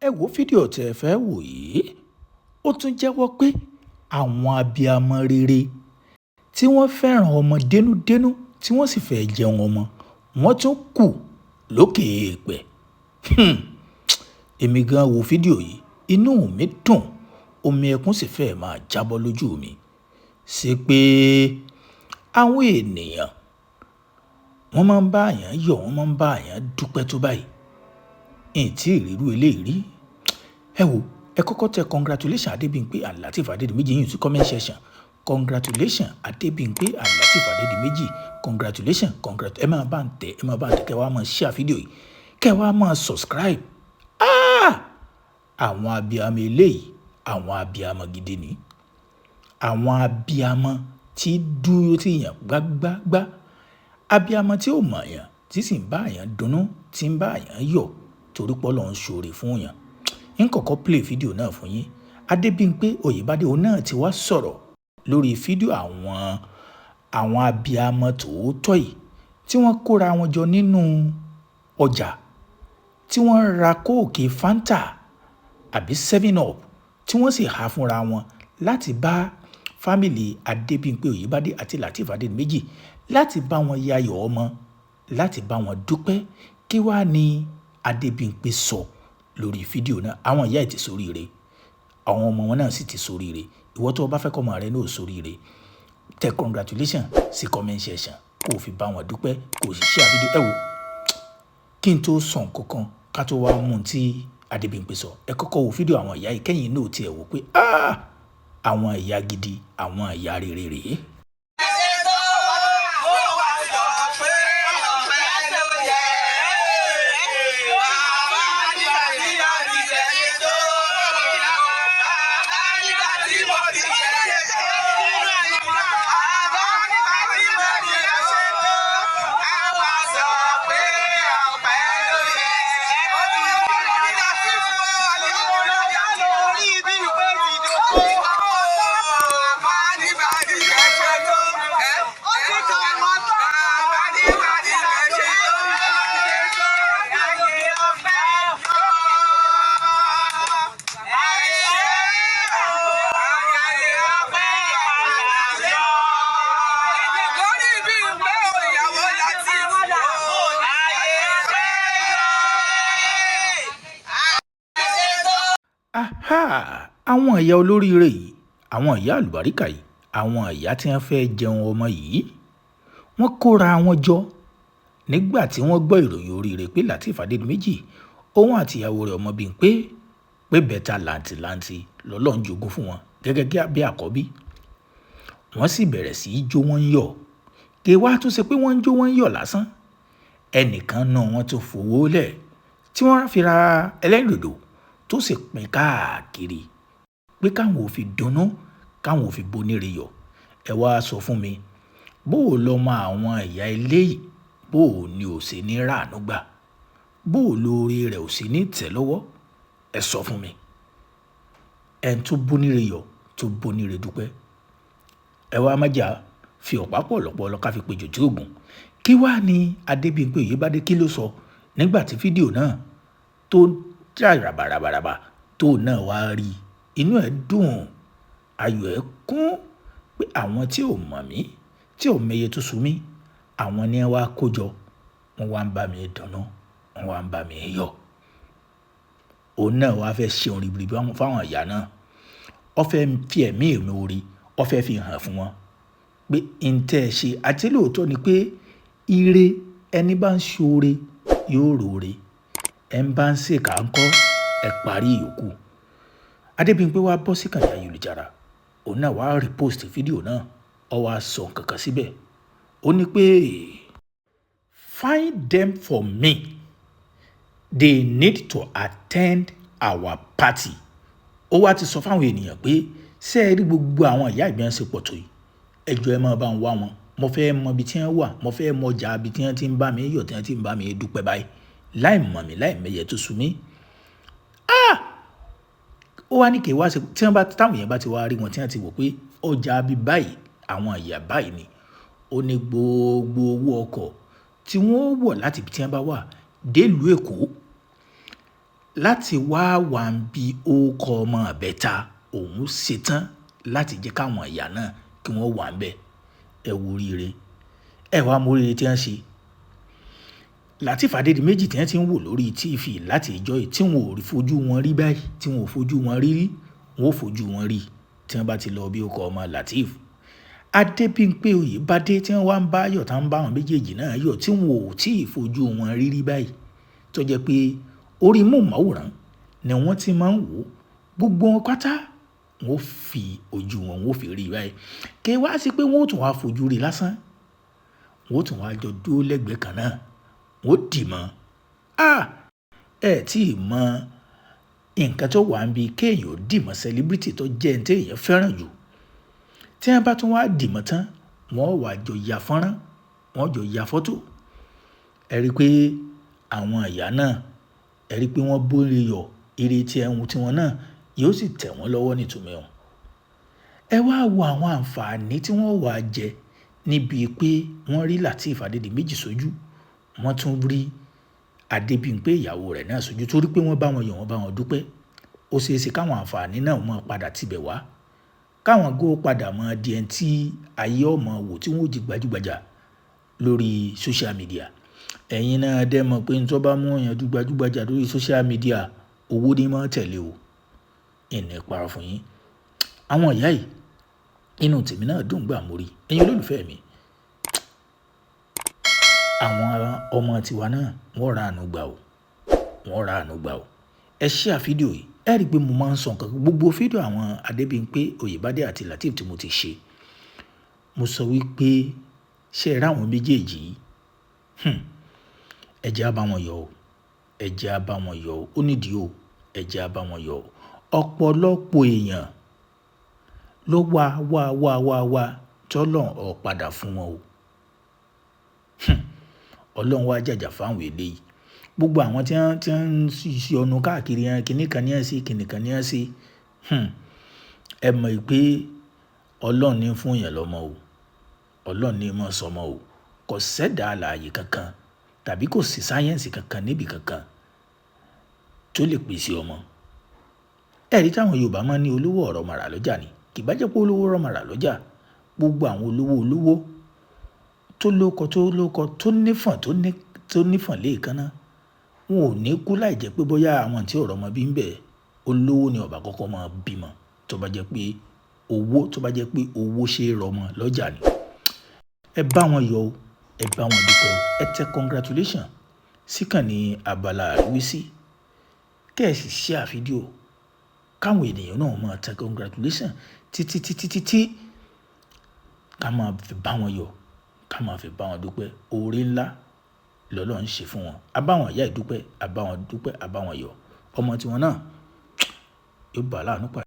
Ẹ wo fídíò tẹ́ ẹ fẹ́ wò yìí. Ó tún jẹ́wọ́ pé àwọn abiyamọ rere tí wọ́n fẹ́ràn ọmọ dénúdénú, tí wọ́n sì fẹ́ jẹun ọmọ, wọ́n tún kù lókè èèpẹ̀. Èmi gan wo fídíò yìí, inú mi dùn, omi ẹkún sì fẹ́ máa jábọ́ lójú mi. Ṣé pé àwọn ènìyàn wọ́n máa ń bá èèyàn yọ̀, wọ́n máa ń bá èèyàn dúpẹ́ tó báyìí? N tí ìrírú eléyìí rí. Ẹ wo, ẹ kọ́kọ́ tẹ congratulation Adébímpé and Lateef Adédìméjì yìí sí comment section. Congratulation Adébímpé and Lateef Adédìméjì, congratulation, congratulation. Ẹ máa bá ń tẹ, ẹ máa bá ń tẹ, kẹ́ wàá máa share fídíò yìí, kẹ́ wàá máa subscribe. Ah! Àwọn abiyamọ eléyìí, àwọn abiyamọ gidi ni. Àwọn abiyamọ tí dúró tí yàn gbágbágbá. Abiyamọ tí ò mọ̀ yàn, tí sì ń bá yàn dunnú, tí ń bá yàn yọ̀ torí pé Ọlọ́run ṣoore fún yàn. Ń kọ́kọ́ play fídíò náà fún yín. Adébímpé Oyèbádé òun náà ti wá sọ̀rọ̀ lórí fídíò àwọn abiyamọ tòótọ́ yìí tí wọ́n kóra wọn jọ nínú ọjà, tí wọ́n ra Coke, Fanta àbí 7 Up, tí wọ́n sì há fúnra wọn láti bá family Adébímpé Oyèbádé àti Lateef Adédìméjì, láti bá wọn yayọ̀ ọmọ, láti bá wọn dúpẹ́. Kí wàá ní Adébímpé sọ lórí fídíò náà? Àwọn ìyá ẹ̀ ti ṣoríire, àwọn ọmọ wọn náà sì ti ṣoríire. Ìwọ tó o bá fẹ́ kọ́ ọmọ rẹ náà ṣoríire, tẹ congratulation sí comment section, kó o fi bá wọn dúpẹ́, kó o sì share fídíò. Ẹ wo, kí n tó sọ nǹkan kan, ká tó wá mú un tí Adébímpé sọ, ẹ kọ́kọ́ wo fídíò àwọn ìyá yìí, kẹ́yìn náà tiẹ̀ wò pé àwọn ìyá gidi, àwọn ìyá rere rèé. Aha! Àwọn ìyá olóríire yìí, àwọn ìyá àlùbáríkà yìí, àwọn ìyá tí wọ́n fẹ́ jẹun ọmọ yìí, wọ́n kóra wọn jọ nígbà tí wọ́n gbọ́ ìròyìn oríire pé Lateef Adédìméjì, òun àti ìyàwó rẹ̀ Ọmọbímpé, pé bẹ́tà làǹtìlanti lọ́lọ́run jogún fún wọn gẹ́gẹ́ bí àkọ́bí. Wọ́n sì bẹ̀rẹ̀ sí í jó, wọ́n ń yọ̀. Kí wá tún ṣe pé wọ́n ń jó, wọ́n ń yọ̀ lásán, ẹnìkan náà wọ́n tó fowó lẹ̀ tí wọ́n fi ra ẹlẹ́rìndòdò, tó sì pín káàkiri pé káwọn ò fi dunnú, káwọn ò fi boníre yọ̀. Ẹ wá sọ fún mi, bó o lọ mọ àwọn ìyá eléyìí, bó o ní ò ṣe ní ràánú gbà, bó o lóore rẹ̀ ò ṣe ní tẹ̀ lọ́wọ́? Ẹ sọ fún mi, ẹni tó bóníre yọ̀, tó bóníre dúpẹ́. Ẹ wá má jà fi ọ̀pá pọ̀ lọ́pọ̀ ká fi pejò tí ògùn. Kí wàá ní Adébímpé Oyèbádé, kí ló sọ nígbà tí fídíò náà tó já rabarabaraba, tó náà wá rí? Inú ẹ̀ dùn, ayọ̀ ẹ̀ kún pé àwọn tí ò mọ̀ mí, tí ò mẹyẹ tó sú mi, àwọn ni wọ́n wá kó jọ, wọ́n wá ń bá mi dunnú, wọ́n wá ń bá mi yọ̀. Òun náà wá fẹ́ ṣe ohun ribiribi fáwọn ìyá náà. Ó fẹ́ fi ẹ̀mí ìmoore, ó fẹ́ fi hàn fún wọn pé n tẹ́ ẹ ṣe àti lóòótọ́ ni pé ire, ẹni bá ń ṣoore yóò roore, ẹ ń bá ń ṣèkà ńkọ́? Ẹ parí ìyókù. Adébímpé wá bọ́ sí kànnì ayélujára, òun náà wá repost fídíò náà. Ó wá sọ nǹkan kan síbẹ̀. Ó ní pé, "Find them for me. They need to attend our party." Ó wá ti sọ fáwọn ènìyàn pé ṣé ẹ rí gbogbo àwọn ìyá ìgbọ́n ṣe pọ̀ tó yìí, ẹ jọ̀ọ́, ẹ máa bá ń wá wọn. Mo fẹ́ mọ ibi tí wọ́n wà, mo fẹ́ mọ ọjà ibi tí wọ́n ti ń bá mi yọ̀, tí wọ́n ti ń bá mi dúpẹ́ báyìí, láì mọ̀ mí, láì mẹyẹ tó sú mi. Ah! Ó wá ní kí wá ṣe tí wọ́n bá táwọn èèyàn bá ti wá rí wọn, tí wọ́n ti wò pé ọjà bí báyìí, àwọn ìyá báyìí ni, ó ní gbogbo owó ọkọ̀ tí wọ́n wọ̀ láti ibi tí wọ́n bá wà délùú Èkó. láti wá wà ń bi orúkọ ọmọ ìbẹ́ta, òun ṣetán láti jẹ́ káwọn ìyá náà kí wọ́n wà ń bẹ̀. Ẹ wo oríire, ẹ wá mọ oríire tí wọ́n ṣe. Lateef Adédìméjì tí wọ́n ti ń wò lórí TV láti ìjọ yìí tí wọn ò fojú wọn rí báyìí, tí wọn ò fojú wọn rí rí, wọn ò fojú wọn rí tí wọ́n bá ti lọ bí orúkọ ọmọ Lateef Adébímpé Oyèbádé tí wọ́n wá ń bá yọ̀, tá ń bá àwọn méjèèjì náà yọ̀ tí wọn ò tí ì fojú wọn rí rí báyìí, tó jẹ́ pé orí móhùnmáwòrán ni wọ́n ti máa ń wò. Gbogbo wọn pátá wọn ó fi ojú wọn, wọn ó fi rí báyìí. Kí wá sí pé wọn ó tún wá fojú rí lásán, wọn ó tún wá jọ dúró lẹ́gbẹ̀ẹ́ kan náà, wọn ó dì mọ́. Ẹ tí ì mọ nǹkan tó wà níbi kéèyàn ó dì mọ́ celebrity tó jẹ́ ẹni tí èèyàn fẹ́ràn jù. Tí wọ́n bá tún wá dì mọ́ tán, wọ́n ó wá jọ ya fọ́nrán, wọ́n jọ ya fọ́tò. Ẹ rí i pé àwọn ìyá náà, ẹ rí i pé wọ́n bóre yọ̀, ire tí ẹ̀hún tí wọn náà yóò sì tẹ̀ wọ́n lọ́wọ́ nítumẹ̀ wọn. Ẹ wá wo àwọn àǹfààní tí wọ́n wá jẹ níbi pé wọ́n rí Lateef Adédìméjì sójú, wọ́n tún rí Adébímpé ìyàwó rẹ̀ náà sójú torí pé wọ́n bá wọn yọ̀, wọ́n bá wọn dúpẹ́. Ó ṣe é ṣe káwọn àǹfààní náà máa padà tibẹ̀ wá, káwọn gó padà máa di ẹni tí ayé ọmọ wò tí wọ́n ó di gbajúgbajà lórí social media. Ẹ̀yin náà dẹ́ mọ̀ pé ní tó bá mú èèyàn di gbajúgbajà lórí social media, owó ni máa tẹ̀lé o. Ìní parọ́ fún yín. Àwọn ìyá yìí, inú tèmi náà dùn gbà mo rí. Ẹ̀yin olólùfẹ́ mi, àwọn ọmọ tiwa náà wọ́n ra àánú gbà o. Wọ́n ra àánú gbà o. Ẹ share fídíò yìí. Ẹ rí i pé mo máa ń sọ nǹkan gbogbo fídíò àwọn Adébímpé Oyèbádé àti Lateef tí mo ti ṣe. Mo sọ wípé ṣé ẹ rí àwọn méjèèjì yìí? Ẹ jẹ́ á bá wọn yọ̀ o. Ẹ jẹ́ á bá wọn yọ̀ o. Ó nídìí o. Ẹ jẹ́ á bá wọn yọ̀ o. Ọ̀pọ̀lọpọ̀ èèyàn ló wá wá wá wá wá tọ́lọ́run ò padà fún wọn o. Ọlọ́run wá jàjà fáwọn eléyìí. Gbogbo àwọn tí wọ́n ń ṣe ọ̀nà káàkiri yẹn, kìnì kan ní ẹ ṣe, kìnì kan ní ẹ ṣe. Ẹ mọ̀ pé Ọlọ́run ní fún èèyàn lọ́mọ o. Ọlọ́run ní mọ̀ sọmọ o. Kò sẹ́dà alààyè kankan tàbí kò sí sáyẹ́ǹsì kankan níbi kankan tó lè pèsè ọmọ. Ẹ rí táwọn Yorùbá máa ń ní olówó ọ̀rọ̀ màrà lọ́jà ni. Kì bá jẹ́ pé olówó ọ̀rọ̀ màrà lọ́jà, gbogbo àwọn olówó olówó tó lóko tó lóko tó nífọ̀n tó nífọ̀n léèkánná, wọn ò ní kú láì jẹ́ pé bóyá àwọn tí ọ̀rọ̀ ọmọ bí ń bẹ, olówó ni ọba kọ́kọ́ máa bímọ. Tó bá jẹ́ pé owó, tó bá jẹ́ pé owó ṣe é rọmọ lọ́jà ni. Ẹ bá wọn yọ̀ o, ẹ bá wọn dúpẹ́ o. Ẹ tẹ congratulation síkànnì abala àríwísí. Kẹ́ ẹ sì share fídíò káwọn ènìyàn náà máa tẹ congratulation títí títí títí ká máa fi bá wọn yọ̀, ká máa fi bá wọn dúpẹ́. Oore ńlá lọ́lọ́run ń ṣe fún wọn. A bá wọn ìyá ìdúpẹ́, a bá wọn dúpẹ́, a bá wọn yọ̀. Ọmọ tí wọn náà yóò bá láàánú pàdé.